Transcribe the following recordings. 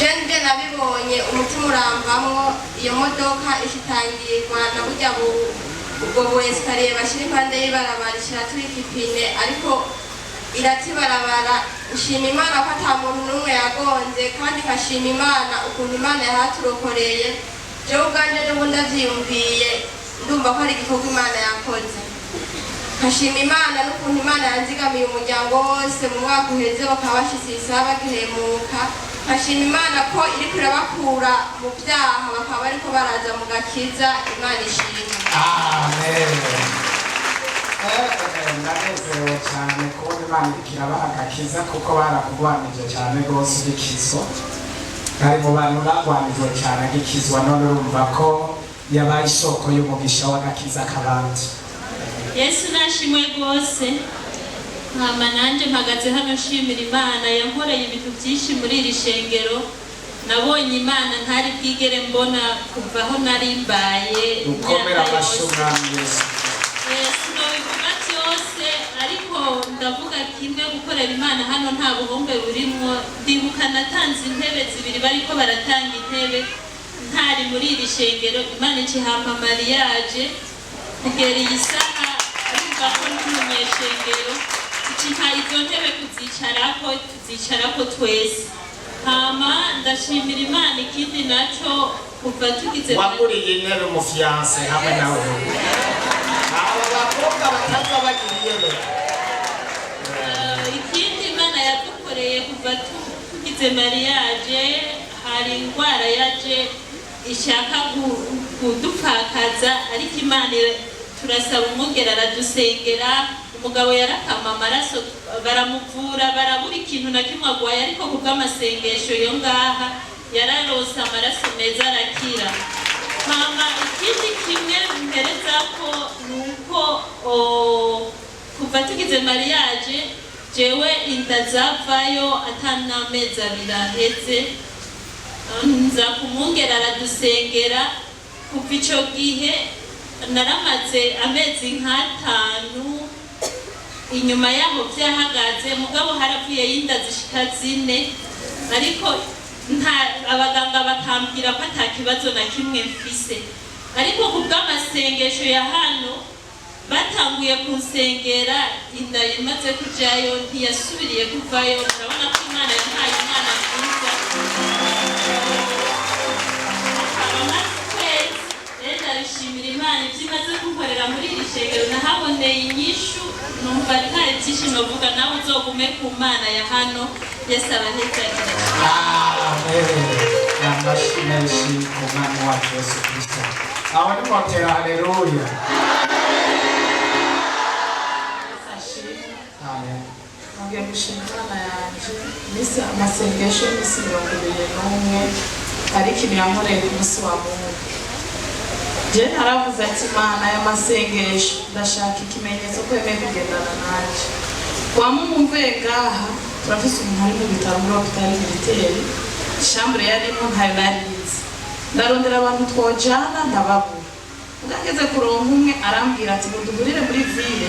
Je nje nabibonye, umutima uramvamwo. Iyo modoka ishitangirwa na burya ubwo bu escalier bashyira impande y'ibarabara, ishiraturika ipine, ariko iratibarabara. Nshima Imana ko ata muntu n'umwe yagonze, kandi nkashima Imana ukuntu Imana yahaturokoreye. Jewe ubwanje n'ubu ndavyiyumviye, ndumva ko ari igikorwa Imana yakoze. Nkashima Imana n'ukuntu Imana yanzigamiye umuryango wose mu mwaka uheze, bakaba bashitse isaha bagihemuka. Nkashima Imana ko iriko irabakura mu byaha, bakaba bariko baraza mu gakiza. Imana ishimwe. Amen. Ndanezerewe cyane kubona Imana iriko irabaha agakiza, kuko barakugwanije cyane rwose ugikizwa. Bari mu bantu bagwanijwe cyane agikizwa, none urumva ko yabaye isoko y'umugisha w'agakiza k'abandi. Yesu nashimwe rwose. Hama nanjye mpagaze hano nshimira Imana yankoreye ibintu byinshi muri iri shengero. Nabonye Imana ntari bwigere mbona kuva aho nari mbaye Dukomere imyaka amashyi yose. Umwami Yesu. Sinobivuga byose, ariko ndavuga kimwe: gukorera Imana hano nta buhombe burimwo. Ndibuka natanze intebe zibiri, bariko baratanga intebe ntari muri iri shengero, Imana ikihampa mariage. Kugera iyi saha urumva ko ndi umunyeshengero, ikiha izo ntebe kuzicarako, tuzicarako twese. Hama ndashimira Imana ikindi naco, kuva tugize Waguriye intebe umu fiancé hamwe nawe. Aba bakobwa bataza bagiriye. Ikindi Imana yadukoreye kuva tugize mariage, hari indwara yaje ishaka kudupfakaza, ariko Imana turasaba umwungere aradusengera. Umugabo yarakama amaraso, baramuvura, barabura ikintu na kimwe agwaye, ariko kubw'amasengesho yo ngaha yararose amaraso meza, arakira. Hama ikindi kimwe mpereza ko ni uko kuva tugize mariage, jewe inda zavayo ata n'amezi 2 aheze, nza kumwungera aradusengera. Kuva ico gihe naramaze amezi nk'atanu inyuma yaho byahagaze, mugabo haravuyeyo inda zishika zine, ariko nta abaganga bakambwira ko ata kibazo na kimwe mfise. Ariko ku bw'amasengesho ya hano, batanguye kunsengera, inda imaze kujayo ntiyasubiriye kuvayo. Murabona ko Imana yampaye umwana mwiza, akaba amaze ukwezi. Rero ndabishimira Imana ibyo imaze kunkorera muri iri shengero. Nahaboneye inyishu, numva ntari byinshi novuga. Nawe uzogume ku Mana ya hano. Yesu abahezagire. Amen. Amashyi menshi ku Mwami wacu Yesu Kristo. Aho nimotera haleluya. Ashimwe. Amen. Nongeye gushima Imana yanje. Iminsi amasengesho y'iminsi 21, hari ikintu yankoreye ku munsi wa Mungu. Je naravuze ati: "Imana, aya masengesho ndashaka ikimenyetso ko yemeye kugendana nanje." Wama mumvuye ngaha, turafise umuntu ari mu bitaro, muri hôpital militaire. Chambre yarimo ntayo narizi, ndarondera abantu twojana ndababura. Ubwageze kuronka umwe, arambwira ati ngo duhurire muri ville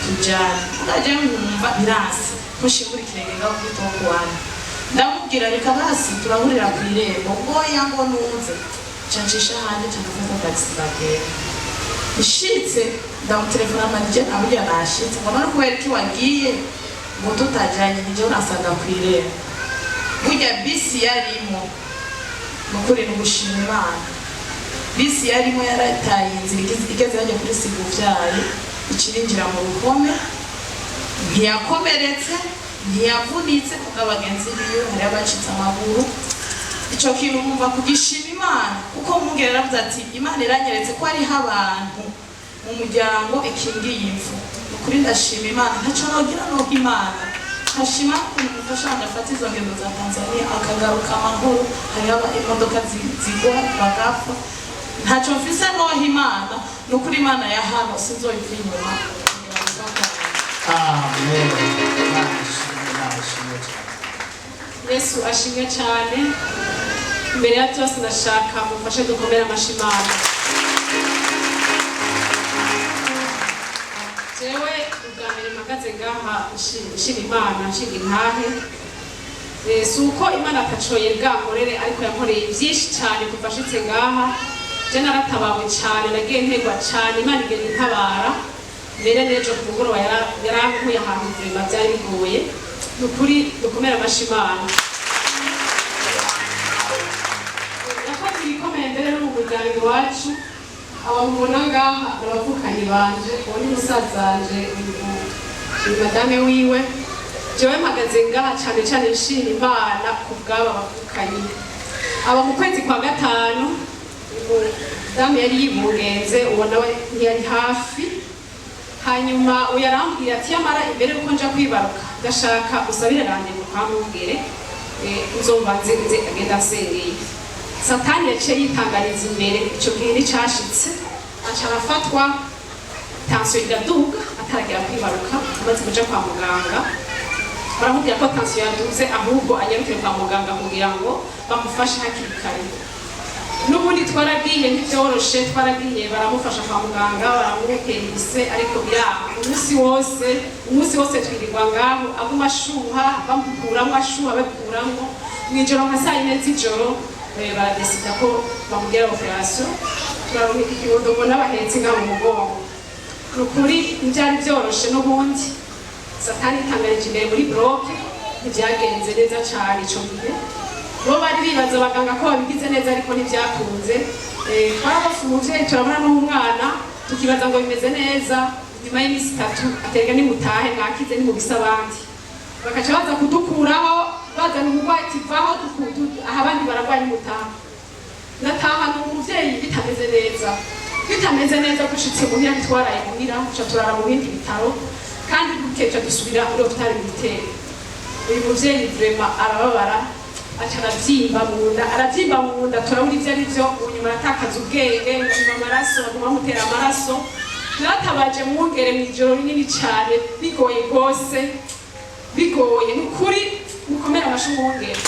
tujane. Ubwaje nkumva biranse ntushingura ikirenge ngaho kuri Top One. Ndamubwira: "Reka basi turahurira ku irembo." Ngoya ngo nuze nca ncisha hanze, nca ndafata taxi, ndagenda. Nshitse ndamutelefona manije, nabujya nashitse. Ngo none kubera iki wagiye ngo tutajanye? Nije urasanga ku irembo. Burya bisi yarimo, nukuri ni ugushima Imana, bisi yarimo yarataye inzira, igeze hajya kuri Siguvyaye, ikirinjira mu ruhome. Ntiyakomeretse, ntiyavunitse, kuko abagenzi biwe hariho abacitse amaguru. Ico kintu nkumva kugishima Imana, kuko umwungere yaravuze ati: "Imana iranyeretse ko hariho abantu mu muryango ikingiye impfu." Nukuri ndashima Imana, ntaco nogira noha Imana. Nkashima ukuntu umufasha wanje afata izo ngendo za Tanzania akagaruka amahoro. Hariho imodoka zigwa bagapfa. Ntacyo mfise noha Imana. Nukuri Imana ya hano sinzoyiva inyuma. Amen. Imana ishimwe, Imana ishimwe cyane. Yesu ashimwe cyane. Imbere ya byose ndashaka mufashe dukomere amashyi Imana. Jewe ubwa mbere mpagaze ngaha nshima Imana, nshinga intahe. Si uko Imana atacoye bwankorere, ariko yankoreye byinshi cyane kuva ashitse ngaha. Je naratabawe cyane, nagiye ntegwa cyane, Imana igenda intabara. Mbere n'ejo ku mugoroba yarankuye ahantu vraiment byari bigoye. Ni ukuri dukomere amashi Imana. Yakoze ibikomeye mbere no mu muryango iwacu. Aba mubona ngaha ni abavukanyi banje. Uwo ni musaza wanje, uyu madame wiwe. Jewe mpagaze ngaha cyane cyane nshima Imana ku bw'aba bavukanyi. Aba mu kwezi kwa gatanu umudamu yari yibungenze, uwo nawe ntiyari hafi. Hanyuma uyu arambwira ati: "Yamara imbere yuko nja kwibaruka, ndashaka usabire rendez-vous kwa mwungere, nzomba nze nze agenda asengeye." Satani yaciye yitanganiza imbere. Ico gihe nticashitse, aca arafatwa tension iraduga ataragera kwibaruka. Amaze kuja kwa muganga baramubwira ko tension yaduze, ahubwo anyarukire kwa muganga kugira ngo bamufashe hakiri kare. N'ubundi twaragiye, ntibyoroshe, twaragiye baramufasha kwa muganga, baramutera ibise, ariko biranga. Umunsi wose, umunsi wose twirirwa ngaho, aguma ashuha, bamukuramo, ashuha, bamukuramo. Mw'ijoro nka saa 4 z'ijoro baradesida ko bamugira opération. Turarungika ikibondo, mbona bahetse ngaho mu mugongo. Ni ukuri ntibyari byoroshe. N'ubundi Satani itangarije imbere muri bloc, ntibyagenze neza cyane ico gihe. Bo bari bibaza abaganga ko babigize neza, ariko ntibyakunze. Twarabose umuvyeyi, turabona n'umwana, tukibaza ngo bimeze neza. Nyuma y'iminsi 3 atega: "Nimutahe, mwakize, nimubise." Abandi bakaca baza kudukuraho, bazana umurwayi ati: "Vaho, aha abandi bararwaye, nimutaha." Ndatahana umuvyeyi bitameze neza, bitameze neza. Dushitse muhira, ntitwaraye muhira, tuca turara mu bindi bitaro, kandi bukeca dusubira muri hôpital militaire. Uyu muvyeyi vraiment arababara, aca aravyimba mu nda, aravyimba mu nda, turabura ivyo ari vyo. Unyuma aratakaza ubwenge, nyuma amaraso, baguma bamutera amaraso. Naratabaje mwungere mw'ijoro rinini cane, bigoye rwose, bigoye. Ni ukuri mukomere amashi mwungere.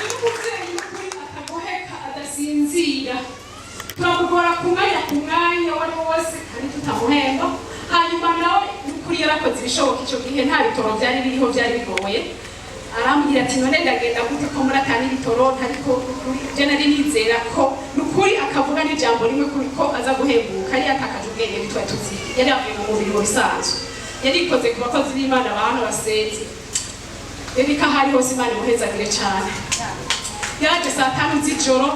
Uyu muvyeyi n'ukuri atagoheka, adasinzira, turamugora ku mwanya ku mwanya uwo ari wo wose kandi tutamuhemba. Hanyuma nawe n'ukuri yarakoze ibishoboka. Ico gihe nta bitoro vyari biriho, vyari bigoye. Arambwira ati: "None ndagenda gute ko muri atani bitoro?" Ariko nukuri je nari nizera ko nukuri akavuga n'ijambo rimwe kuri ko aza guhembuka. Yari yatakaje ubwenge, bitwaye tuzi yari yavuye mu mubiri. Mu bisanzwe yarikoze ku bakozi b'Imana ba hano basenze. Erika ahari hose, Imana imuhezagire cane. Yaje saa 5 z'ijoro,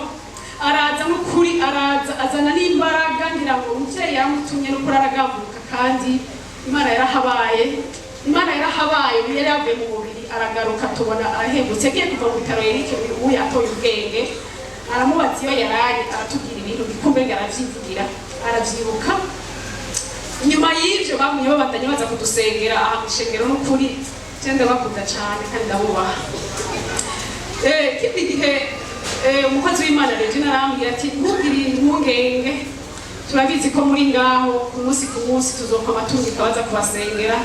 araza n'ukuri, araza azana n'imbaraga, ngira ngo umuvyeyi yaramutumye. N'ukuri aragambuka, kandi Imana yarahabaye, Imana yarahabaye. Yari yavuye mu mubiri, aragaruka, tubona arahembutse, agiye kuva mu bitaro. Eric uyu atoye ubwenge, aramubaza iyo yarari, aratubwira ibintu bikumbenga, aravyivugira, aravyibuka. Nyuma y'ivyo bagumye babandanya baza kudusengera aha mw'ishengero. N'ukuri je ndabakunda cane kandi ndabubaha. Kindi gihe umukozi w'Imana Regina arambwira ati: "Ntugire impungenge, turabizi ko muri ngaho ku munsi ku munsi, tuzokoma tungika baza kubasengera."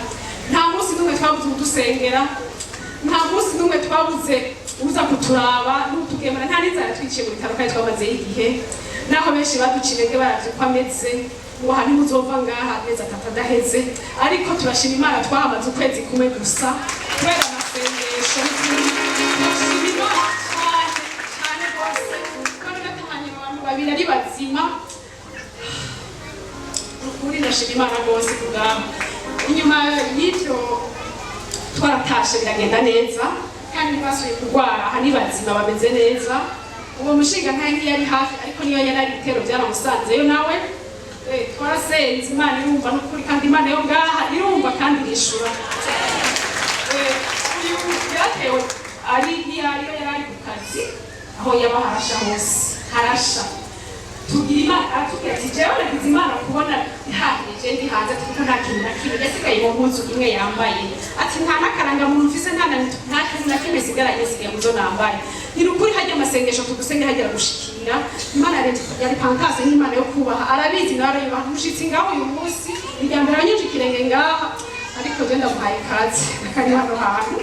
Nta munsi n'umwe twabuze udusengera, nta munsi n'umwe twabuze uza kuturaba n'utugemura. Nta n'inzara twiciye mu bitaro kandi twamazeyo igihe. Naho benshi baduca intege baravye uko ameze, ngo aha ntimuzova ngaha amezi 3 adaheze, ariko turashima Imana, twahamaze ukwezi kumwe gusa kubera amasengesho. N'ukuri turashima Imana cyane cyane rwose kandi natahanye abantu babiri ari bazima. Ukuri ndashima Imana rwose kubwabo. Inyuma y'ibyo twaratashe, biragenda neza, kandi ntibasubiye kurwara. Aha ni bazima, bameze neza. Uwo mushinga ntahe ntiyari hafi, ariko niyo yari ari, ibitero byaramusanzeyo nawe. Twarasenze, Imana irumva n'ukuri, kandi Imana yo ngaha irumva kandi irishura. Uyu yaratewe ari ntiyari yari ari ku kazi, aho yaba harasha hose harasha. Tugira Imana, aratubwira ati: "Jewe nagize Imana kubona ihahije ndi hanze," ati "kuko nta kintu na kimwe yasigaye mu mpuzu imwe yambaye," ati "nta n'akarangamuntu mfise, nta kintu na kimwe sigaranye, sigaye muzo nambaye." Ni ukuri hajya amasengesho tugusenge hagera gushikira Imana yari pantase n'Imana yo kubaha, arabizi nawe arayubaha. Mushitsi ngaho uyu munsi irya mbere abanyuje ikirenge ngaha, ariko je ndamuhaye ikaze akari hano hantu,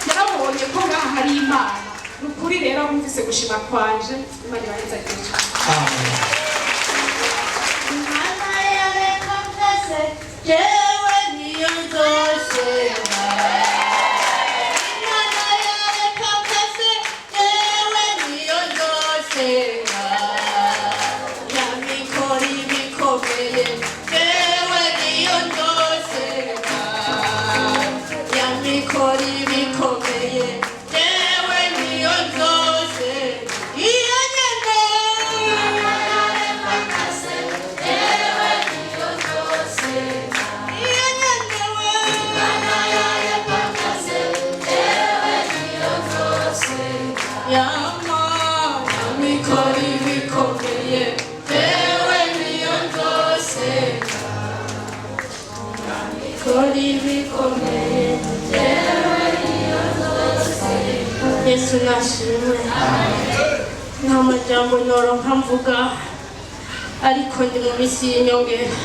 yarabonye ko ngaha hari Imana. Ni ukuri rero bumvise gushima kwanje, Imana ibahezagire cyane. Amen. Imana yareka byose, jewe. niyo nzosenga. Imana yareka byose, jewe niyo nzosenga. Yamikora ibikomeye, jewe niyo nzosenga. Yamikora ibikomeye, jewe niyo nzosenga. Iyo nyene. Iyo nyene we. Yama, yamikora ibikomeye, jewe niyo nzosenga. Yamikora ibikomeye, jewe niyo nzosenga. Yesu nashimwe. Nta majambo noronka mvuga, ariko ndi mu minsi y'inyongera.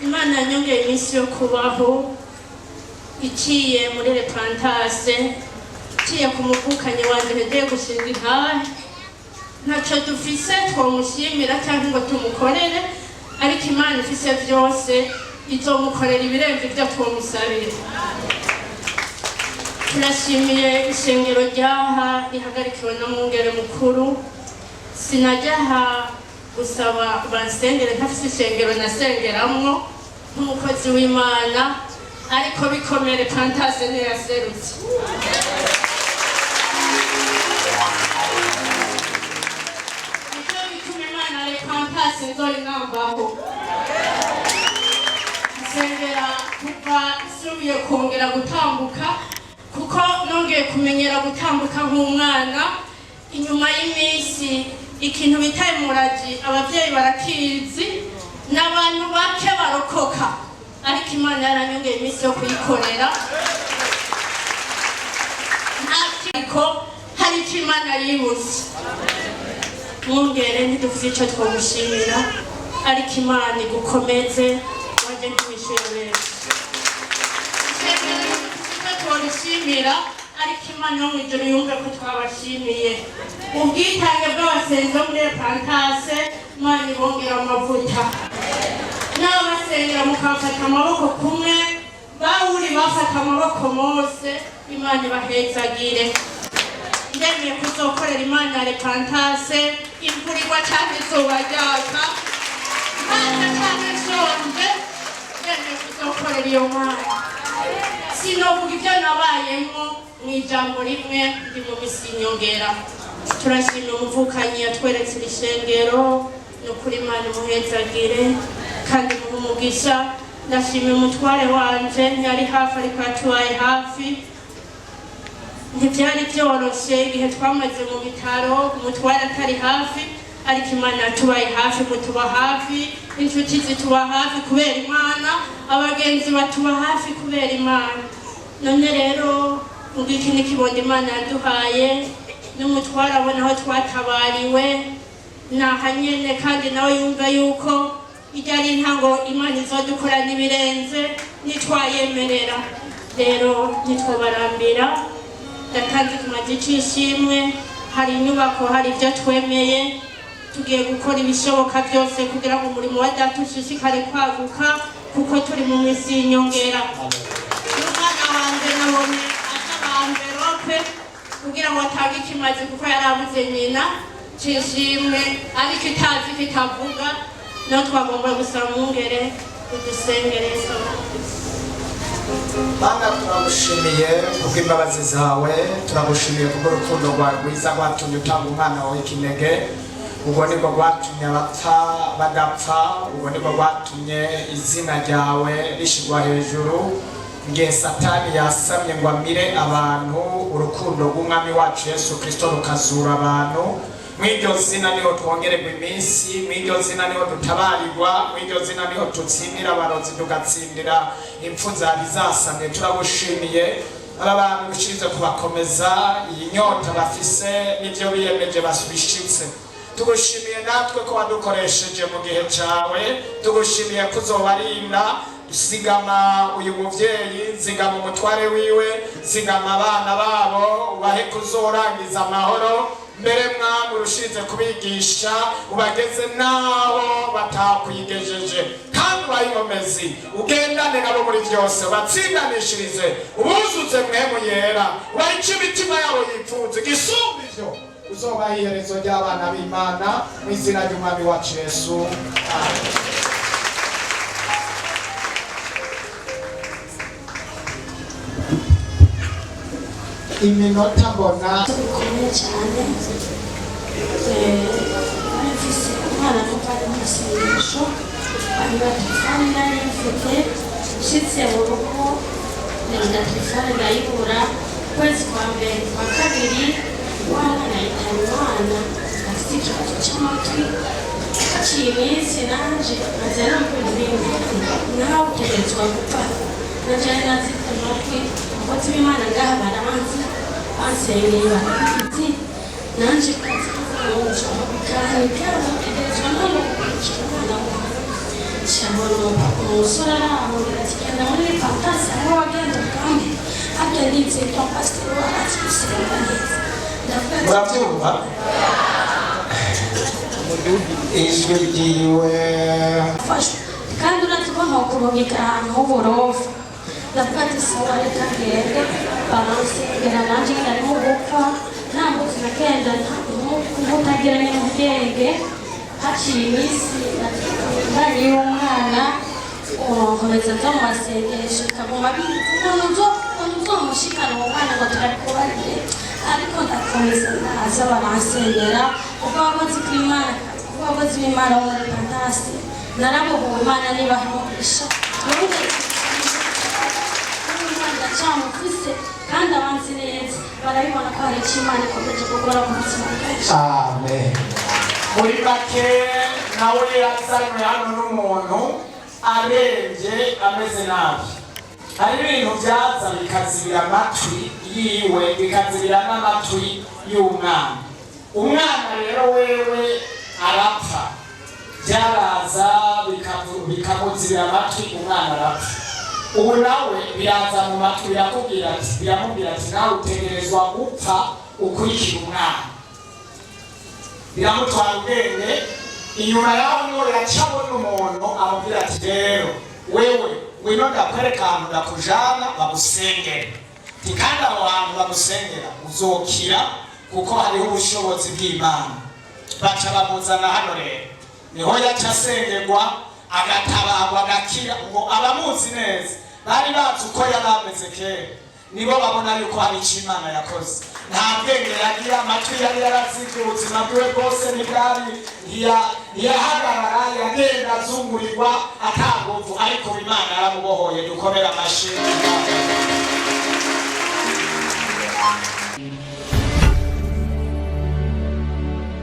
Imana yanyongeye iminsi yo kubaho iciye muri repantase, iciye ku muvukanyi wanje yagiye gushinga intahe. Ntacyo dufise twomushimira cyangwa ngo tumukorere, ariko Imana ifise byose izomukorera ibirenze ibyo twomusabira. Turashimiye ishengero ryaha rihagarikiwe na mwungere mukuru. Sinajyaha gusaba bansengere, ntafise ishengero nasengeramwo nk'umukozi w'Imana, ariko bikomere pantase niyo yaserutse. Nicyo bituma Imana repantase nzoyinambaho nsengera kuva nsubiye kongera gutambuka, kuko nongeye kumenyera gutambuka nk'umwana inyuma y'iminsi. Ikintu bita emuraji ababyeyi barakizi, n'abantu bake barokoka, ariko Imana yaranyongeye iminsi yo kuyikorera. Nta ariko hari icyo Imana yibutse. Mwungere, ntidufite icyo twagushimira, ariko Imana igukomeze. Wajye ntiwishyuye benshi. Ishengero, ntidufite icyo tworishimira, ariko Imana yo mu ijuru yumve ko twabashimiye ubwitange bw'abasenzi bo muri repantase. Imana ibongera amavuta, n'ababasengera mukabafata amaboko kumwe bawuri bafata amaboko mose. Imana ibahezagire. Ndemeye kuzokorera Imana ya repantase, imvura igwa cyangwa izuba ryaka, ntaza cyangwa nshonje, ndemeye kuzokorera iyo Mana. Sinovuga ibyo nabayemo mu ijambo rimwe, ndi mu misi inyongera. Turashimira umuvukanyi yatweretse iri shengero. Ni ukuri Imana imuhezagire kandi muhe umugisha. Ndashimira umutware wanje, ntiyari hafi ariko yatubaye hafi. Ntibyari byoroshye igihe twamaze mu bitaro umutware atari hafi, ariko Imana yatubaye hafi, mutuba hafi, inshuti zituba hafi kubera Imana, abagenzi batuba hafi kubera Imana. None rero ngiki ni kibondo Imana yaduhaye, n'umutware abona aho twatabariwe naha nyene, kandi nawe yumva yuko ijya ari intango. Imana izodukora n'ibirenze nitwayemerera. Rero ntitwobarambira, ndatanze ikimazi c'ishimwe. Hari inyubako, hari ibyo twemeye, tugiye gukora ibishoboka byose kugira ngo umurimo wa Data ushishikare kwaguka, kuko turi mu minsi y'inyongera. N'umwana wanje nabonye asaba amverope kugira ngo atange ikimazi, kuko yari abuze nyina, c'ishimwe, ariko itazi ko itavuga. No twagomba gusaba umwungere udusengere. Saba. Mana, turagushimiye kubw'imbabazi zawe, turagushimiye kubw'urukundo rwawe rwiza rwatumye utanga umwana wawe ikinege. Ubwo nibwo rwatumye abapfa badapfa, ubwo nibwo rwatumye izina ryawe rishyirwa hejuru. Ngihe Satani yasamye ngo amire abantu, urukundo rw'Umwami wacu Yesu Kirisito rukazura abantu. Mw'iryo zina niho twongererwa iminsi, mw'iryo zina niho dutabarirwa, mw'iryo zina niho tutsindira abarozi, tugatsindira impfu zari zasamye. Turagushimiye. Aba bantu ushinzwe kubakomeza, iyi nyota bafise n'ibyo biyemeje basubishitse. Tugushimiye natwe ko wadukoresheje mu gihe cyawe, tugushimiye ko uzobarinda. Zigama uyu muvyeyi, zigama umutware wiwe, zigama abana babo, ubahe kuzorangiza amahoro. Mbere Mwami, urushize kubigisha, ubageze n'aho batakwigejeje, kandi ubahe inkomezi, ugendane nabo muri byose, ubatsindanishirize, ubuzuze Mpwemu Yera, ubahe icyo imitima yabo yipfuza. Igisumba ivyo, uzobaha iherezo ry'abana b'Imana, mu izina ry'Umwami wacu Yesu, amen. Iminota mbona Bikomeye cyane. Nari mfise umwana muto ari mu masengesho, hanyuma telefone nari mfite, nshitse mu rugo ndagenda telefone ndayibura. Ukwezi kwa mbere, kwa kabiri, wa mwana yitaba Imana, afite ikibazo cy'amatwi. Haciye iminsi nanje nkaza numva ibintu nawe utegerezwa gupfa. Nanje nari nazifite amatwi. Abakozi b'Imana ngaha baranzi, bansengeye, barabizi. Nanje bikanika utegerezwa none gukurikira umwana wawe. Nshabona umusore arahurira ati: "Genda muri Pantasi aho wagenda ubwambe harya ndizeye ko pasiteri warazi gusenga neza." Ndavuga ati Murabyumva ijwi ryiwe? Fasha kandi urazi ko ntokurungika ahantu h'uburofa. Ndavuga ati: "Sawa, reka ngende." Baransengera, nanjye ndarimo gupfa, nta mbuzi nagenda nk'utagira nyine. Haciye iminsi ndari y'umwana, nkomeza nza mu masengesho, bikaguma biza umuntu uzomushikana uwo mwana ngo turabikubarire, ariko ndakomeza ndaza, baransengera. Ubwo abakozi b'Imana, ubwo abakozi b'Imana bo muri Pantasi, narabohowe. Imana nibaha umugisha. Ndacyamufise kandi abanzi neza barabibona ko hari icyo Imana ikomeje gukora mu buzima bwacu. Amen. Muri make, nawe yazanywe hano n'umuntu arembye, ameze nabi. Hari ibintu byaza bikazibira amatwi yiwe, bikazibira n'amatwi y'umwana. Umwana rero wewe arapfa, byaraza bikamuzibira amatwi, umwana arapfa. Ubu nawe biraza mu matwi, birakubwira ati, biramubwira ati: "Nawe utegerezwa gupfa ukurikira umwana." Biramutwara ubwenge. Inyuma yaho niho yacabona umuntu amubwira ati: "Rero wewe ngwino ndakwereka ahantu ndakujana bagusengera." Ati: "Kandi aho hantu bagusengera uzokira, kuko hariho ubushobozi bw'Imana." Baca bamuzana hano. Rero niho yaca asengerwa, agatabarwa, agakira. Ngo abamuzi neza, bari bazi uko yari ameze kera, nibo babona yuko hari icyo Imana yakoze. Nta bwenge yagira, amatwi yari yarazibye, ubuzima bwiwe bwose ntibwari, ntiyahagarara, yagenda azungurirwa, ata nguvu, ariko Imana yaramubohoye. Dukomere amashyi.